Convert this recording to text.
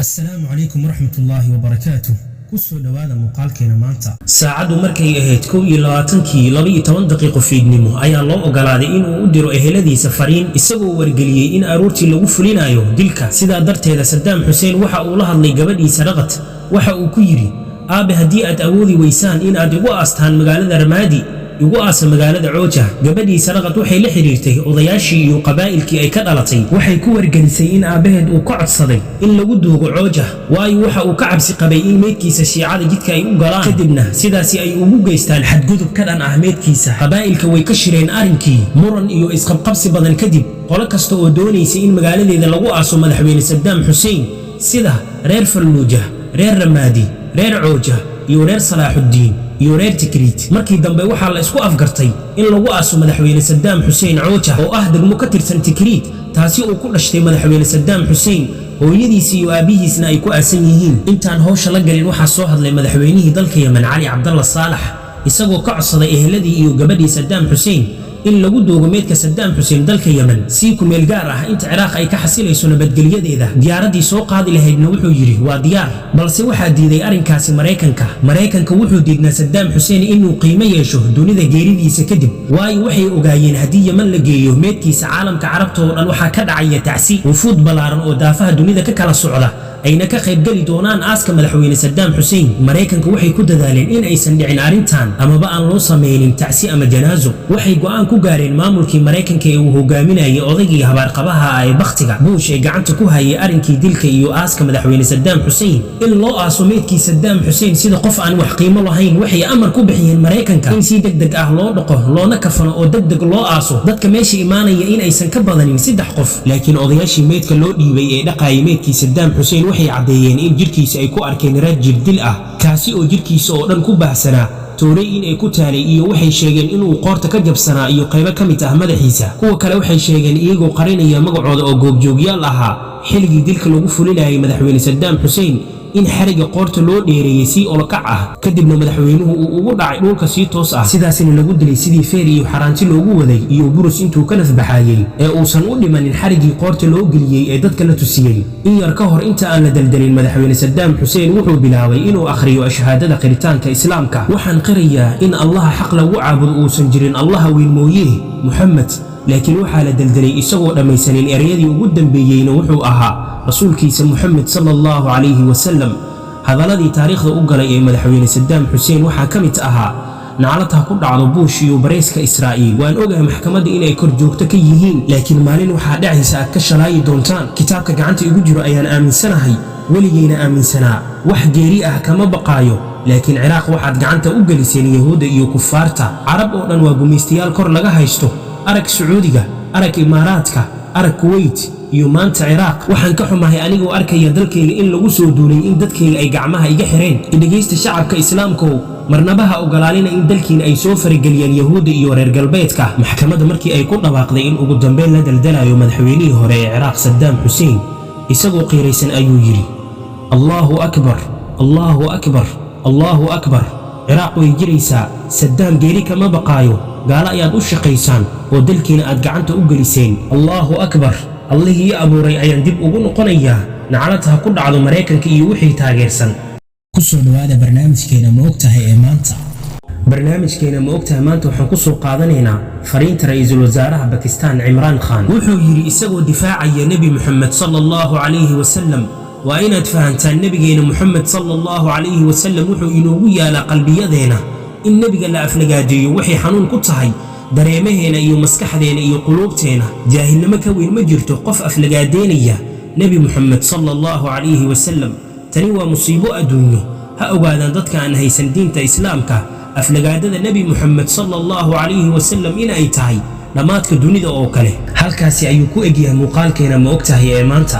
Asalaamu calaykum waraxmatullaahi wabarakaatuh. Ku soo dhowaada muuqaalkeena maanta. Saacaddu markay ahayd 21-kii 12 daqiiqo fiidnimo ayaa loo ogolaaday inuu u diro eheladiisa fariin, isagoo wargeliyey in aroortii lagu fulinayo dilka. Sidaa darteeda Sadaam Xuseen waxa uu la hadlay gabadhiisa Raqad. Waxa uu ku yidhi: "Aabe, haddii aad awoodi weysaan in aad igu aastaan magaalada Ramaadi, igu aasa magaalada Cooja." Gabadhiisa Raqad waxay la xidhiirtay odayaashii iyo qabaa'ilkii ay ka dhalatay. Waxay ku wargelisay in aabbaheed uu ka codsaday in lagu duugo Cooja, waayo waxa uu ka cabsi qabay in meydkiisa Shiicada jidka ay u galaan, kadibna sidaasi ay ugu geystaan xadgudub ka dhan ah meydkiisa. Qabaa'ilka way ka shireen arrinkii. Muran iyo isqabqabsi badan kadib, qolo kasta oo doonaysa in magaaladeeda lagu aaso madaxweyne Sadaam Xuseen, sida reer Falluuja, reer Ramaadi, reer Cooja iyo reer Salaaxuddiin iyo reer Tikriit, markii dambe waxaa la isku afgartay in lagu aaso madaxweyne Sadaam Xuseen Cooja, oo ah degmo ka tirsan Tikriit, taasi uu ku dhashtay madaxweyne Sadaam Xuseen, hooyadiisi iyo aabbihiisna ay ku aasan yihiin. Intaan howsha la galin, waxaa soo hadlay madaxweynihii dalka Yemen, Cali Cabdalla Saalax, isagoo ka codsaday eheladii iyo gabadhii Sadaam Xuseen in lagu duugo meydka Sadaam Xuseen dalka Yemen sii ku meel gaar ah inta Ciraaq ay ka xasilayso nabadgelyadeeda. Diyaaraddii soo qaadi lahaydna wuxuu yidhi waa diyaar, balse waxaa diiday arrinkaasi Maraykanka. Maraykanka wuxuu diidnaa Sadaam Xuseen inuu qiimo yeesho dunida geeridiisa kadib, waayo waxay ogaayeen haddii Yemen la geeyo meydkiisa, caalamka Carabta oo dhan waxaa ka dhacaya tacsi, wufuud ballaaran oo daafaha dunida ka kala socda ayna ka qaybgeli doonaan aaska madaxweyne Sadaam Xuseen. Maraykanka waxay ku dadaaleen in aysan dhicin arrintan amaba aan loo samaynin tacsi ama janaaso. Waxay go'aan ku gaareen maamulkii Maraykanka ee uu hogaaminayay odaygii habaarqabaha ah ee bakhtiga Buush ee gacanta ku hayay arrinkii dilka iyo aaska madaxweyne Sadaam Xuseen in loo aaso meydkii Sadaam Xuseen sida qof aan wax qiimo lahayn. Waxay amar ku bixiyeen Maraykanka in si deg deg ah loo dhaqo, loona kafano oo deg deg loo aaso, dadka meesha imaanaya in aysan ka badanin saddex qof. Laakiin odayaashii meydka loo dhiibay ee dhaqaayay meydkii Sadaam Xuseen waxay caddeeyeen in jirkiisa ay ku arkeen raad jirdil ah, kaasi oo jirkiisa oo dhan ku baahsanaa, toorey in ay ku taalay, iyo waxay sheegeen inuu qoorta ka jabsanaa iyo qaybo ka mid ah madaxiisa. Kuwa kale waxay sheegeen, iyagoo qarinaya magacooda oo goobjoogyaal ahaa xilligii dilka lagu fulinayay madaxweyne Sadaam Xuseen, in xariga qoorta loo dheereeyey si olokac ah, kadibna madaxweynuhu uu ugu dhacay dhulka si toos ah, sidaasina lagu dilay sidii feer iyo xaraanti loogu waday iyo burus intuu ka nafbaxaayey ee uusan u dhimanin xarigii qoorta loo geliyey ee dadka la tusiyey. In yar ka hor inta aan la deldelin, madaxweyne Sadaam Xuseen wuxuu bilaabay inuu akhriyo shahaadada qiritaanka Islaamka: "Waxaan qirayaa in Allaha xaq lagu caabudo uusan jirin Allaha weyn mooyee Muxamed." Laakiin waxaa la deldelay isagoo dhammaysanin ereyadii ugu dambeeyeyna wuxuu ahaa rasuulkiisa Muxamed sala Allahu calayhi wasalam. Hadalladii taariikhda u galay ee madaxweyne Sadaam Xuseen waxaa ka mid ahaa: "Naclad ha ku dhacdo Buush iyo bareyska Israa'iil. Waan ogahay maxkamadda inay kor joogto ka yihiin, laakiin maalin waxaa dhacaysa aad ka shalaayi doontaan. Kitaabka gacanta igu jiro ayaan aaminsanahay, weligayna aaminsanaa. Wax geeri ah kama baqaayo, laakiin Ciraaq waxaad gacanta u geliseen Yahuudda iyo kufaarta. Carab oo dhan waa gumaystayaal kor laga haysto. Arag Sacuudiga, arag Imaaraadka, arag Kuweyt iyo maanta Ciraaq. Waxaan ka xumahay anigoo arkaya dalkayga in lagu soo duulay in dadkayga ay gacmaha iga xireen. Dhegaysta, shacabka Islaamkow, marnaba ha ogolaalina in dalkiina ay soo farageliyaan Yahuudda iyo reer galbeedka." Maxkamadda markii ay ku dhawaaqday in ugu dambeyn la daldalayo madaxweynihii hore ee Ciraaq, Sadaam Xuseen, isagoo qiiraysan ayuu yidhi: "Allaahu akbar, Allaahu akbar, Allaahu akbar. Ciraaq way jiraysaa. Sadaam geeri kama baqaayo. Gaalo ayaad u shaqaysaan oo dalkiina aad gacanta u geliseen. Allaahu akbar. Allihii ii abuuray ayaan dib ugu noqonayaa. Naclad ha ku dhacdo Maraykanka iyo wixii taageersan." Ku soo dhowaada barnaamijkeena Ma Ogtahay ee maanta. Barnaamijkeena Ma Ogtahay maanta waxaan ku soo qaadanaynaa fariinta ra'iisul wasaaraha Bakistaan, Cimraan Khan. Wuxuu yidhi isagoo difaacaya Nebi Muxamed sala Allahu calayhi wasalam: "Waa inaad fahantaan, nebigeena Muxamed sala Allahu calayhi wasalam wuxuu inoogu yaalaa qalbiyadeena. In nebiga la aflagaajeeyo waxay xanuun ku tahay dareemaheena iyo maskaxdeena iyo quluubteena. Jaahilnimo ka weyn ma jirto qof aflagaadeynaya Nebi Muxamed sala Allahu calayhi wasalam. Tani waa musiibo adduunyo. Ha ogaadaan dadka aan haysan diinta Islaamka aflagaadada Nebi Muxamed sala Allahu calayhi wasalam in ay tahay dhammaadka dunida oo kale." Halkaasi ayuu ku egyahay muuqaalkeena Ma Ogtahay ee maanta.